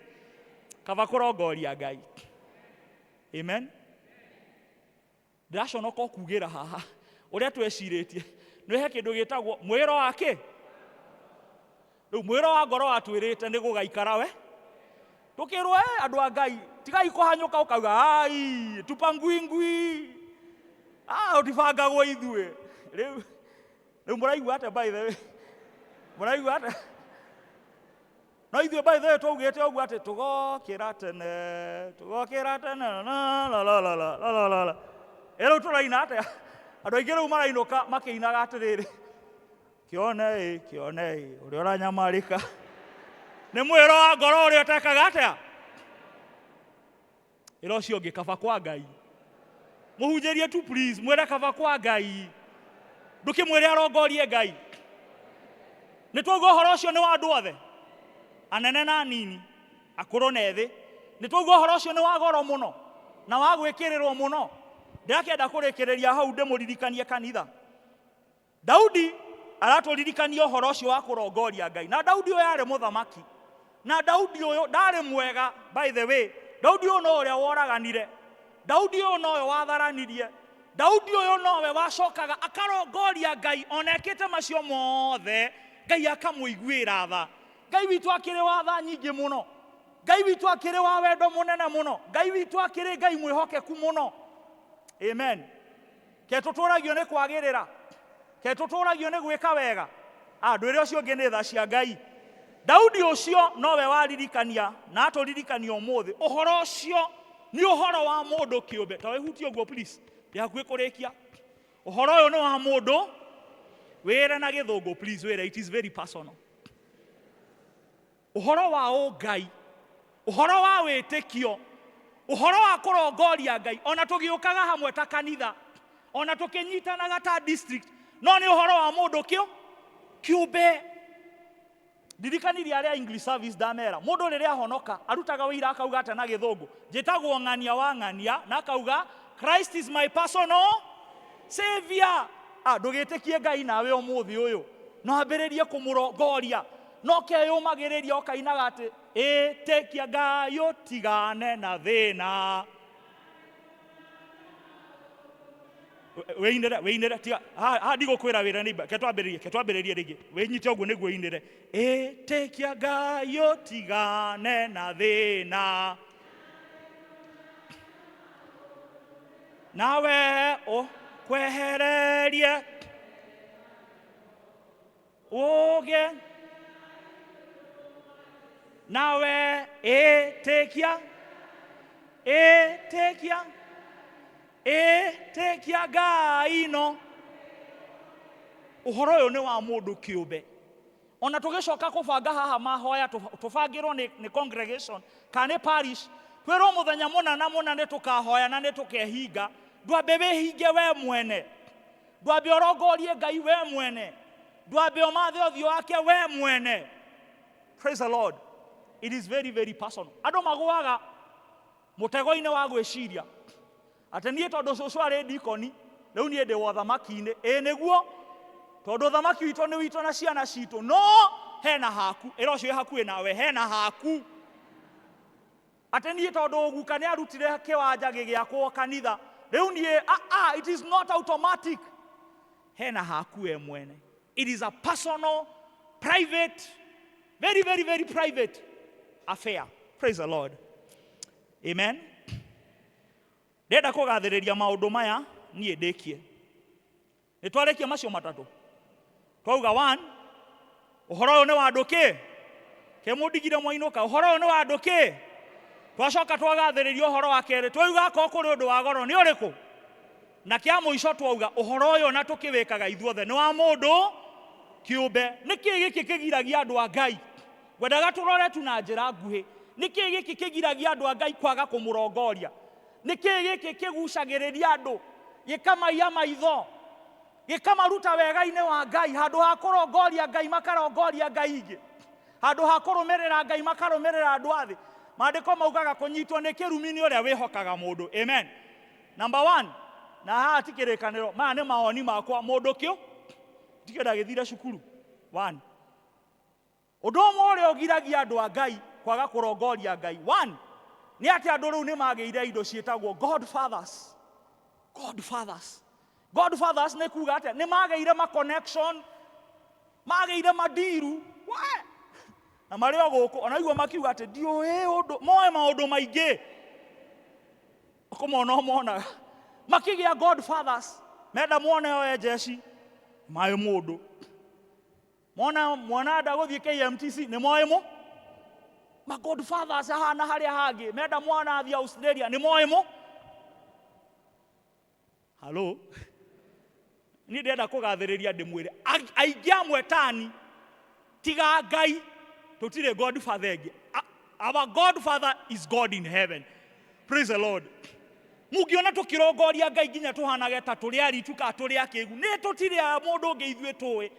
Kaba kũrongoria Ngai. Amen. Ndĩraconoka kugĩra haha ũrĩa twecirĩtie nĩ he kĩndũ gĩtagwo mwĩro wa kĩ rĩu mwĩro wa ngoro watwĩrĩte nĩ gũgaikara we tũkĩrwo "Eh, andũ a Ngai tigai kũhanyũka ũkauga ai tupa ngui ngui ah ũtibangagwo ithuĩ rĩu rĩu mũraigua atĩa by the way mũraigua atĩa no ithuĩ by the way twaugĩte ũguo atĩ tũgokĩra tene la la la la la la la la ĩ rĩu tũraina atĩa andũ aingĩ rĩu marainũka makĩinaga atĩrĩrĩ kĩonei kĩonei ũrĩa ũranyamarĩka nĩ mwĩro wa ngoro ũrĩa ũtekaga atĩa ĩra ũcio ũngĩ kaba kwa Ngai mũhunjĩrie tu please mwĩre kaba kwa Ngai ndũkĩmwĩre arongorie Ngai nĩ twauga ũhoro ũcio nĩ wa andũ othe anene na anini akũrũ na ethĩ nĩ twauga ũhoro ũcio nĩ wa goro mũno na wa gwĩkĩrĩrwo mũno ndĩrakĩenda kũrĩkĩrĩria hau ndĩmũririkanie kanitha Daudi aratũririkania ũhoro ũcio wa kũrongoria Ngai na Daudi ũyũ arĩ mũthamaki na Daudi ũyũ ndarĩ mwega by the way Daudi ũyũ no ũrĩa woraganire Daudi ũyũ nowe watharanirie Daudi ũyũ nowe wacokaga akarongoria Ngai ona ekĩte macio mothe Ngai akamũiguĩra tha Ngai witũ akĩrĩ wa tha nyingĩ mũno Ngai witũ akĩrĩ wa wendo mũnene mũno Ngai witũ akĩrĩ Ngai mwĩhokeku mũno amen ke tũtũragio nĩ kwagĩrĩra ke tũtũragio nĩ gwĩka wega andũ ĩrĩa ũcio ũngĩ nĩ tha cia Ngai Daudi ũcio nowe waririkania na atũririkania ũmũthĩ ũhoro ũcio nĩ ũhoro wa mũndũ kĩũmbe ta wĩhutie ũguo please ndĩ hakuhĩ kũrĩkia ũhoro ũyũ nĩ wa mũndũ wĩre na gĩthũngũ please wĩre it is very personal ũhoro wa ũngai ũhoro wa wĩtĩkio ũhoro wa kũrongoria Ngai ona tũgĩũkaga hamwe ta kanitha ona tũkĩnyitanaga ta district no nĩ ũhoro wa mũndũ kĩo kĩũmbe ndirikanirie arĩa English service ndamera mũndũ rĩrĩa ahonoka arutaga wĩira akauga atĩa na gĩthũngũ njĩtagwo ng'ania wa ng'ania na akauga Christ is my personal savior ah ndũgĩtĩkie Ngai nawe ũmũthĩ ũyũ no ambĩrĩrie kũmũrongoria no keyũmagĩrĩria ũkainaga atĩ ĩtĩkia Ngai ũtigane na thĩna wĩinĩre wĩinĩre tiga haha ndigũkwĩra wĩra nĩ ke twambĩrĩrie ke twambĩrĩrie rĩngĩ wĩnyite ũguo nĩguo ĩinĩre ĩtĩkia Ngai ũtigane na thĩna nawe ũkwehererie ũge nawe ĩtĩkia ĩtĩkia ĩtĩkia Ngai no ũhoro ũyũ nĩ wa mũndũ kĩũmbe ona tũgĩcoka kũbanga haha mahoya tũbangĩrwo nĩ congregation kana nĩ parish twĩrwo mũthenya mũna na mũna nĩ tũkahoya na nĩ tũkehinga ndwambe wĩhinge we mwene ndwambe ũrongorie Ngai we mwene ndwambe ũmathe ũthiũ wake we mwene praise the Lord it is very very personal andũ magũaga mũtego-inĩ wa gwĩciria atĩ niĩ tondũ cũcũ arĩ ndikoni rĩu niĩ ndĩ wa ũthamaki-inĩ ĩ nĩguo tondũ ũthamaki witũ nĩ witũ na ciana citũ no hena haku ĩra ũcio wĩ hakuhĩ nawe hena haku atĩ niĩ tondũ guka nĩ arutire kĩwanja gĩgĩakwo kanitha rĩu niĩ ah, ah, it is not automatic hena haku we mwene it is a personal private very very very private affair praise the Lord amen ndĩrenda kũgathĩrĩria maũndũ maya niĩ ndĩkie nĩ twarĩkia macio matatũ twauga one ũhoro ũyũ nĩ wa andũ kĩ kĩmũndigire mwainũka ũhoro ũyũ nĩ wa andũ kĩ twacoka twagathĩrĩria ũhoro wa kerĩ twauga akorwo kũrĩ ũndũ wa goro nĩ ũrĩkũ Na kĩa mũico twauga ũhoro ũyũ na tũkĩwĩkaga ithuothe nĩ wa mũndũ kĩũmbe. Nĩ kĩĩ gĩkĩ kĩgiragia andũ a Ngai? Ngwendaga tũrore tu na njĩra nguhĩ. Nĩ kĩĩ gĩkĩ kĩgiragia andũ a Ngai kwaga kũmũrongoria? Nĩ kĩĩ gĩkĩ kĩgucagĩrĩria andũ gĩkamaiya maitho, gĩkamaruta wega-inĩ wa Ngai? Handũ ha kũrongoria Ngai makarongoria ngai ingĩ, handũ ha kũrũmĩrĩra Ngai makarũmĩrĩra andũ a thĩ. Maandĩko maugaga kũnyitwo nĩ kĩrumi nĩ ũrĩa wĩhokaga mũndũ. Amen. Number one, na haha ti kĩrĩkanĩro, maya nĩ mawoni makwa mũndũ kĩũ ndikĩenda gĩthire cukuru. One, ũndũ ũmwe ũrĩa ũgiragia andũ a Ngai kwaga kũrongoria Ngai, one, nĩ atĩ andũ rĩu nĩ magĩire indo ciĩtagwo godfathers. Godfathers. Godfathers nĩ kuga atĩa? Nĩ magĩire ma connection, magĩire madiru we na marĩ o gũkũ, ona igua makiuga atĩ ndiũĩ ũndũ, moe maũndũ maingĩ kũmona ũmonaga makĩgĩa godfathers. Menda mwana oe njeci maĩ mũndũ, mona mwana enda gũthiĩ KMTC nĩ moĩ mũ ma godfathers ahana harĩa hangĩ, menda mwana athiĩ Australia nĩ moĩ mũ. Halo, niĩ ndĩrenda kũgathĩrĩria ndĩmwĩre aingĩ amwe tani tiga Ngai tũtirĩ godfather ĩngĩ. Our godfather is God in heaven. Praise the Lord. Mũngĩona tũkĩrongoria Ngai nginya tũhanage ta tũrĩ aritu kana tũrĩ akĩgu, nĩ tũtirĩ a mũndũ ũngĩ ithuĩ tũĩ.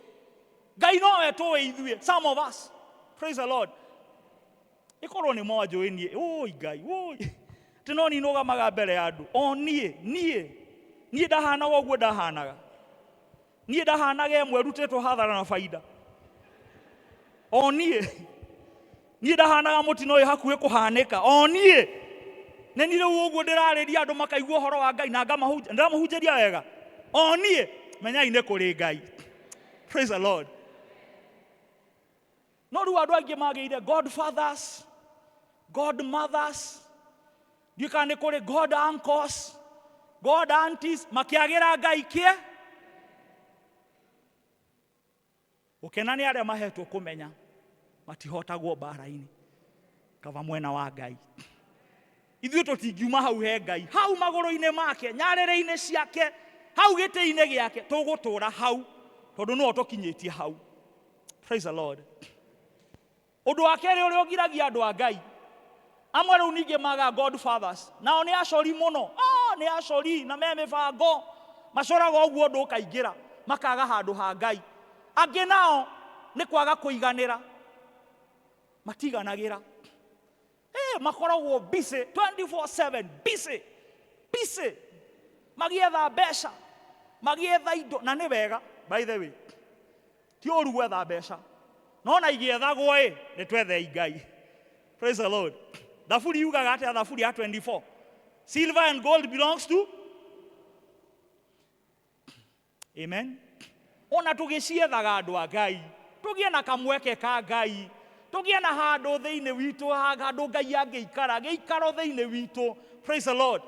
Ngai nowe tũĩ ithuĩ, some of us. Praise the Lord. Ĩkorwo nĩ mwanjũĩ niĩ, ũi Ngai, ũi. Atĩ no niĩ nũgamaga mbere ya andũ, o niĩ, niĩ, niĩ ndahanaga ũguo ndahanaga. Niĩ ndahanaga ĩmwe ĩrutĩtwo hathara na baida. O niĩ, niĩ ndahanaga mũtino ũyũ hakuhĩ kũhanĩka. O niĩ, nĩ niĩ rĩu ũguo ndĩrarĩria andũ makaigua ũhoro wa Ngai na ngamahunjia, ndĩramũhunjĩria wega. O niĩ, menyai nĩ kũrĩ Ngai. Praise the Lord. No rĩu andũ aingĩ magĩire godfathers, godmothers, ndiũĩ kana nĩ kũrĩ god uncles, god aunties, makĩagĩra Ngai kĩe. Gũkena nĩ arĩa mahetwo kũmenya matihotagwo mbara-inĩ, kaba mwena wa Ngai. Ithuĩ tũtingiuma hau he Ngai, hau magũrũ-inĩ make, nyarĩrĩ-inĩ ciake, hau gĩtĩ-inĩ gĩake, tũgũtũra hau tondũ nĩwe ũtũkinyĩtie hau. Praise the Lord. Ũndũ wa kerĩ ũrĩa ũgiragia andũ a Ngai, amwe rĩu ningĩ maga godfathers, nao nĩ acori mũno. Nĩ acori na me mĩbango, macoraga ũguo ũndũ ũkaingĩra, makaga handũ ha Ngai. Angĩ nao nĩ kwaga kũiganĩra, matiganagĩra. Makoragwo busy 24/7, busy, busy, magĩetha mbeca, magĩetha indo, na nĩ wega by the way, ti ũru gwetha mbeca, no na igĩethagwo ĩ, nĩ twethei Ngai. Praise the Lord. Thaburi yugaga atĩa? Thaburi ya 24, silver and gold belongs to Amen. Ona tũgĩciethaga andũ a Ngai, tũgĩe na kamweke ka Ngai, tũgĩe na handũ thĩinĩ witũ, handũ Ngai angĩikara, gĩikaro thĩinĩ witũ. Praise the Lord.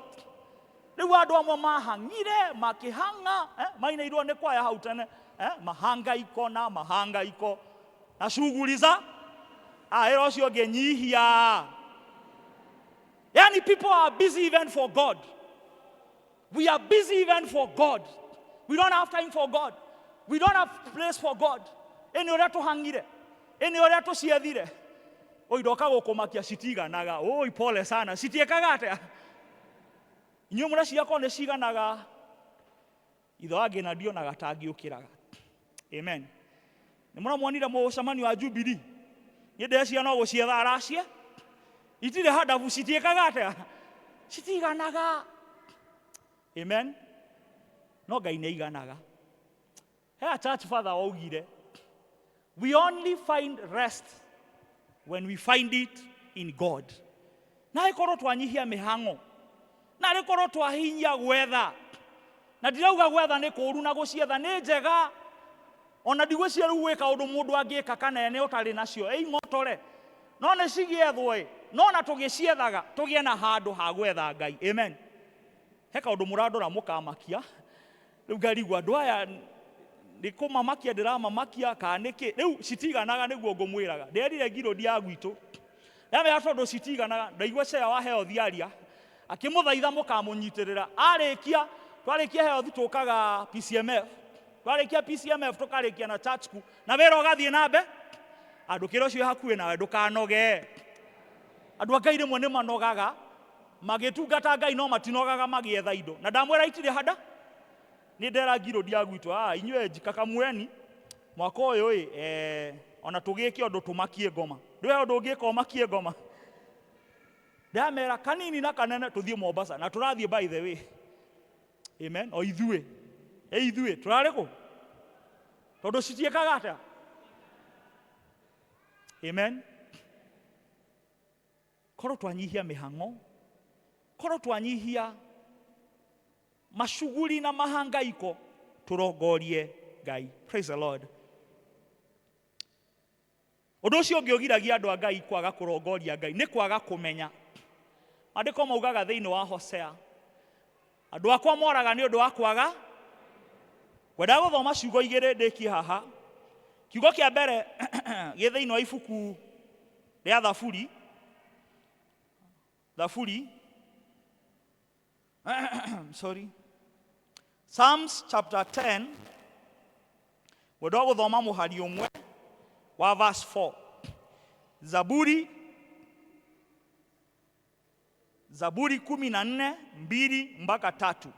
Rĩu andũ amwe mahang'ire, makĩhang'a, mainĩirwo nĩ kwaya hau tene, mahangaiko na mahangaiko na shughuli za ĩra ũcio ũngĩ nyihia. Yani people are busy even for God. We are busy even for God. We don't have time for God. We don't have place for God. Ĩnĩ ũrĩa tũhang'ire, ĩnĩ ũrĩa tũciethire. Oi, ndoka gũkũmakia citiganaga. Oi, pole sana. Citiĩkaga atĩa? Inyuĩ mũreciria korwo nĩ ciganaga, ithe wa ngĩna ndionaga ta angĩũkĩraga. Amen. Nĩ mũramuonire mũcemanio wa Jubilee? Niĩ ndĩreciria no gũcietha aracie. Itirĩ handabu, citiĩkaga atĩa? Citiganaga. Amen. No Ngai nĩ aiganaga. He a church father waugire, we only find rest when we find it in God. Na ĩkorwo twanyihia mĩhang'o, na rĩkorwo twahinyia gwetha, na ndirauga gwetha nĩ kũũru na gũcietha nĩ njega, ona ndigwĩciria rĩu gwĩ kaũndũ mũndũ angĩka kanene ũtarĩ nacio, ĩ ing'otore, no nĩ cigĩethwo ĩ, no na tũgĩciethaga tũgĩe na handũ ha gwetha Ngai. Amen. He kaũndũ mũrandora mũkamakia, rĩu ngarigwo andũ aya nĩ kũmamakia ndĩramamakia kana nĩkĩ? Rĩu citiganaga nĩguo ngũmwĩraga. Nderire ngirũndi ya gwitũ, ndamera tondũ citiganaga, ndaigua cea wa health aria, akĩmũthaitha mũkamũnyitĩrĩra. Arĩkia, Twarĩkia health tũkaga PCMF, twarĩkia PCMF tũkarĩkia na church school, na wĩra ũgathiĩ na mbe. Andũ kĩra ũcio hakuhĩ nawe ndũkanoge. Andũ a Ngai rĩmwe nĩ manogaga magĩtungata Ngai, no matinogaga magĩetha indo. Na ndamwĩra itirĩ hada. Nĩ ndera ngirũ ndia gwitũ, ah, inyuĩ njikakamweni mwaka ũyũ ĩ, ona tũgĩke ũndũ tũmakie ngoma. Ndũĩ ũndũ ũngĩka ũmakie ngoma. Ndamera kanini na kanene tũthiĩ Mombasa, na tũrathiĩ by the way. Amen. O ithuĩ. Ĩ ithuĩ tũrarĩ kũ? Tondũ citiĩkaga atĩa? Amen. Korwo twanyihia mĩhang'o, korwo twanyihia mashughuli na mahangaiko, tũrongorie Ngai. Praise the Lord. Ũndũ ũcio ũngĩ ũgiragia andũ a Ngai kwaga kũrongoria Ngai nĩ kwaga kũmenya. Maandĩko maugaga thĩinĩ wa Hosea, andũ akwa moraga nĩ ũndũ wa kwaga. Ngwendaga gũthoma ciugo igĩrĩ ndĩkie haha. Kiugo kĩa mbere gĩ thĩinĩ wa ibuku rĩa Thaburi, Thaburi, sorry, Psalms chapter 10. Ngwenda gũthoma mũhari ũmwe wa verse 4. Zaburi, Zaburi 14:2 mpaka 3.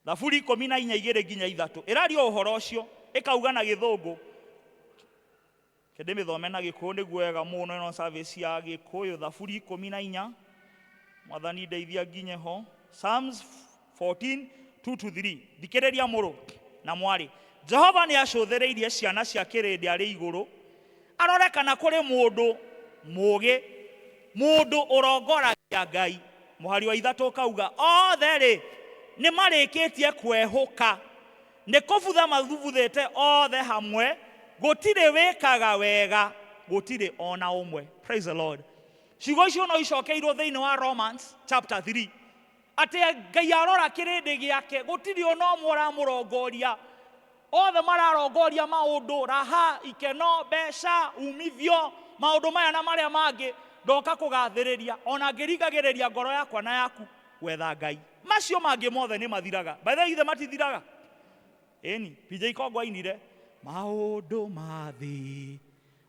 Thaburi 14:2-3 ĩraria ũhoro ũcio, ĩkauga na Gĩthũngũ. Kende mĩthome na Gĩkũyũ nĩguo wega mũno, ĩno service ya Gĩkũyũ. Thaburi 14, Mwathani ndeithia nginye ho. Psalms 14 2 to 3. Thikĩrĩria mũrũ na mwarĩ. Jehova nĩ acũthĩrĩirie ciana cia kĩrĩndĩ arĩ igũrũ, arore kana kũrĩ mũndũ mũũgĩ, mũndũ ũrongoragia Ngai. Mũhari wa 3 ũkauga, othe rĩ nĩ marĩkĩtie kwehũka, nĩ kũbutha mathubuthĩte othe hamwe, gũtirĩ wĩkaga wega, gũtirĩ ona ũmwe. Praise the Lord. Ciugo icio no icokeirwo thĩinĩ wa Romans chapter 3, atĩ Ngai arora kĩrĩndĩ gĩake, gũtirĩ ona ũmwe ũramũrongoria. Othe mararongoria maũndũ, raha, ikeno, mbeca, umithio, maũndũ maya na marĩa mangĩ. Ndoka kũgathĩrĩria ona ngĩringagĩrĩria ngoro yakwa na yaku gwetha Ngai. Macio mangĩ mothe nĩ mathiraga. By the way, ithe matithiraga. Ĩni PJ Kongo ainire maũndũ mathi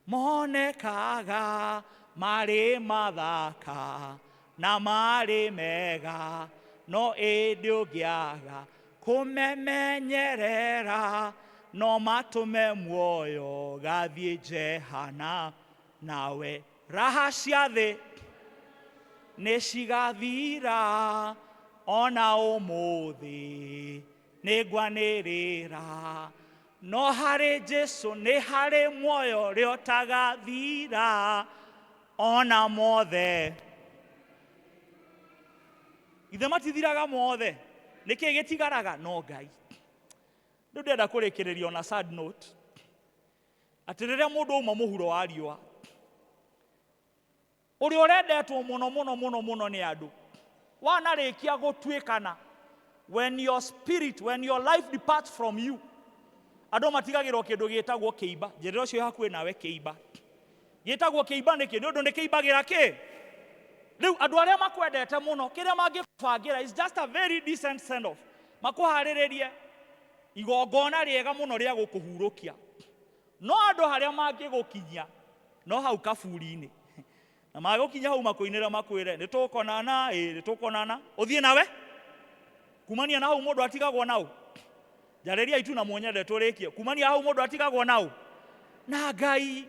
monekaga marĩ mathaka na marĩ mega, no ĩndĩ ũngĩaga kũmemenyerera no matũme muoyo gathiĩ jehana. Nawe raha cia thĩ nĩ cigathira, ona ũmũthĩ nĩ ngwanĩrĩra, no harĩ Jesu nĩ harĩ muoyo ũrĩa ũtagathira ona mothe. Ithe matithiraga mothe, nĩkĩ gĩtigaraga? No Ngai. Rĩu ndĩrenda kũrĩkĩrĩria on a sad note, atĩ rĩrĩa mũndũ auma mũhuro wa riũa, ũrĩa ũrendetwo mũno mũno mũno mũno nĩ andũ, wanarĩkia gũtuĩkana, when your spirit, when your life departs from you, andũ matigagĩrwo kĩndũ gĩtagwo kĩimba. Njĩrĩra ũcio hakuhĩ nawe, kĩimba gĩtagwo kĩimba nĩkĩ? Nĩ ũndũ nĩ kĩimbagĩra kĩ. Rĩu andũ arĩa makwendete mũno, kĩrĩa mangĩkũbangĩra is just a very decent send off, makũharĩrĩrie igongona rĩega mũno rĩa gũkũhurũkia. No andũ harĩa mangĩgũkinyia no hau kaburi-inĩ, na magũkinya hau makũinĩre, makwĩre nĩ tũkonana, ĩ nĩ tũkonana, ũthiĩ nawe. Kumania na hau mũndũ atigagwo nau. Njarĩria itu na muonyende tũrĩkie. Kumania hau mũndũ atigagwo nau na Ngai.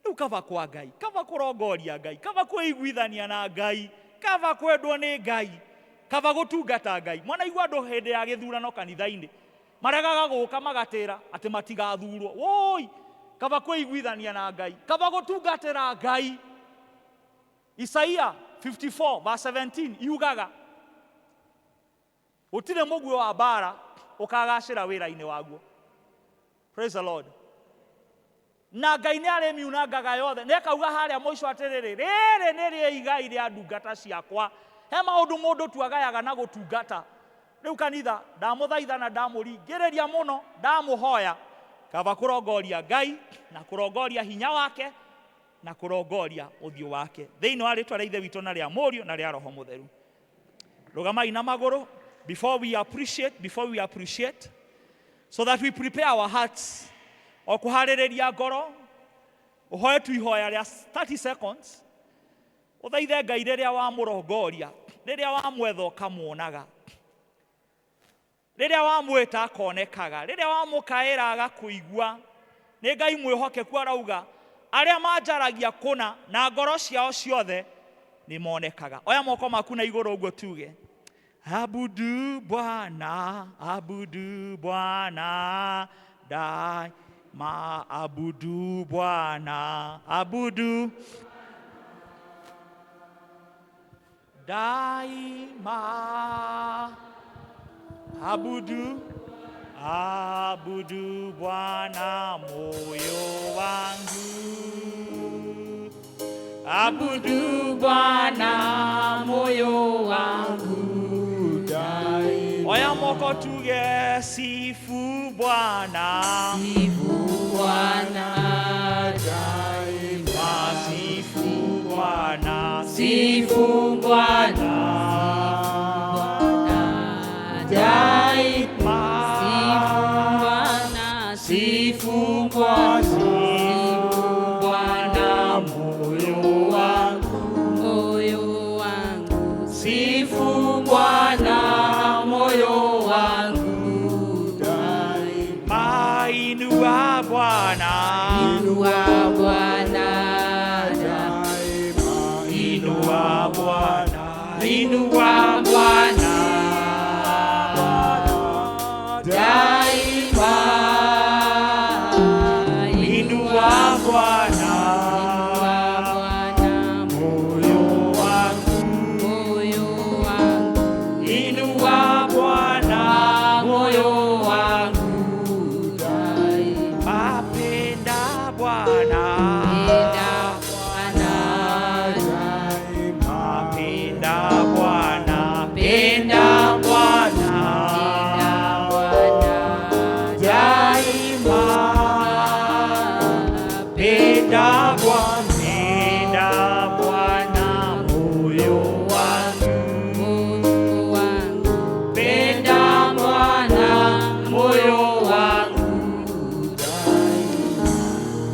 Rĩu kaba kwa Ngai, kaba kũrongoria Ngai, kaba kwĩiguithania na Ngai, kaba kwendwo nĩ Ngai, kaba gũtungata Ngai. Mwanaigua andũ hĩndĩ ya gĩthurano kanitha-inĩ maregaga gũka, magatĩra atĩ matigathurwo. Woi, kaba kwĩiguithania na Ngai, kaba gũtungatĩra Ngai. Isaia 54 verse 17 yugaga gũtirĩ mũguĩ wa mbara ũkagacĩra wĩra-inĩ waguo. Praise the Lord. Na Ngai nĩ arĩmiunangaga yothe, nĩ akauga harĩa mũico atĩrĩrĩ, rĩrĩ nĩ rĩo igai rĩa ndungata ciakwa. He maũndũ mũndũ tu agayaga na gũtungata. Rĩu kanitha, ndamũthaitha na ndamũringĩrĩria mũno, ndamũhoya, kaba kũrongoria Ngai na kũrongoria hinya wake na kũrongoria ũthiũ wake, thĩinĩ wa rĩtwa rĩa Ithe witũ na rĩa Mũriũ na rĩa Roho Mũtheru. Rũgamai na magũrũ before we appreciate, before we appreciate, so that we prepare our hearts, o kũharĩrĩria ngoro, ũhoe tu ihoya rĩa 30 seconds, ũthaithe Ngai rĩrĩa wamũrongoria, rĩrĩa wamwetha ũkamuonaga, rĩrĩa wamwĩta akonekaga, rĩrĩa wamũkaĩra agakũigua. Nĩ Ngai mwĩhokeku, arauga arĩa manjaragia kũna na ngoro ciao ciothe nĩ monekaga. Oya moko maku na igũrũ ũguo tuge, abudu Bwana, abudu Bwana daima, abudu Bwana, abudu daima, abudu, abudu Bwana moyo wangu, abudu Bwana moyo wangu. Oya moko tuge, sifu Bwana, Sifu Bwana daima, sifu Bwana, sifu Bwana daima, sifu Bwana, sifu Bwana, sifu Bwana moyo wangu, moyo wangu, sifu Bwana moyo wangu daima. Inua Bwana, Inua Bwana daima, inua Bwana, inua Bwana daima, inua Bwana inua Bwana moyo wangu, moyo wangu, inua Bwana moyo wangu daima. Apenda Bwana, Penda Bwana, apenda Bwana, Penda Bwana penda Bwana daima, penda Bwana, penda Bwana moyo wangu, moyo wangu, penda Bwana moyo wangu.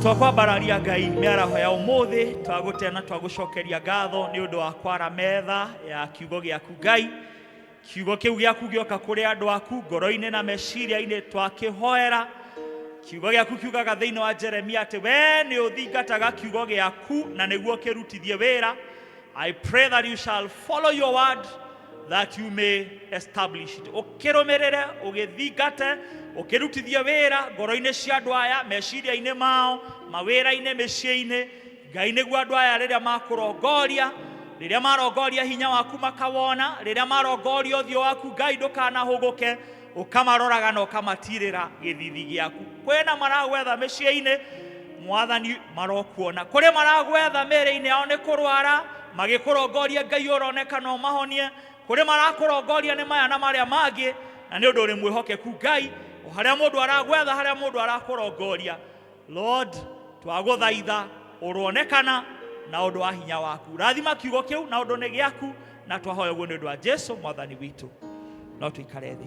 Twakwambararia Ngai mĩaraho ya ũmũthĩ, twagũtĩa na twagũcokeria ngatho nĩ ũndũ wa kwara metha ya kiugo gĩaku Ngai. Kiugo kĩu gĩaku gĩoka kũrĩ andũ aku ngoro-inĩ na meciria-inĩ, twakĩhoera. Kiugo gĩaku kiugaga thĩinĩ wa Jeremia atĩ we nĩ ũthingataga kiugo gĩaku na nĩguo kĩrutithie wĩra. I pray that you shall follow your word that you may establish it. Ũkĩrũmĩrĩre, ũgĩthingate, ũkĩrutithie wĩra ngoro-inĩ cia andũ aya, meciria-inĩ mao, mawĩra-inĩ, mĩciĩ-inĩ. Ngai, nĩguo andũ aya rĩrĩa makũrongoria, rĩrĩa marongoria hinya waku makawona, rĩrĩa marongoria ũthiũ waku Ngai ndũkanahũgũke, ũkamaroraga na ũkamatirĩra gĩthithi gĩaku. Kwĩna maragwetha mĩciĩ-inĩ, Mwathani marokuona. Kũrĩ maragwetha mĩĩrĩ-inĩ yao nĩ kũrwara, magĩkũrongoria Ngai ũroneka no mahonie. Kũrĩ marakũrongoria nĩ maya na marĩa mangĩ, na nĩ ũndũ ũrĩ mwĩhokeku Ngai, o harĩa mũndũ aragwetha, harĩa mũndũ arakũrongoria. Lord, twagũthaitha ũronekana na ũndũ wa hinya waku. Rathima kiugo kĩu na ũndũ nĩ gĩaku, na twahoya ũguo nĩ ũndũ wa Jesu Mwathani witũ. No tũikare thĩ.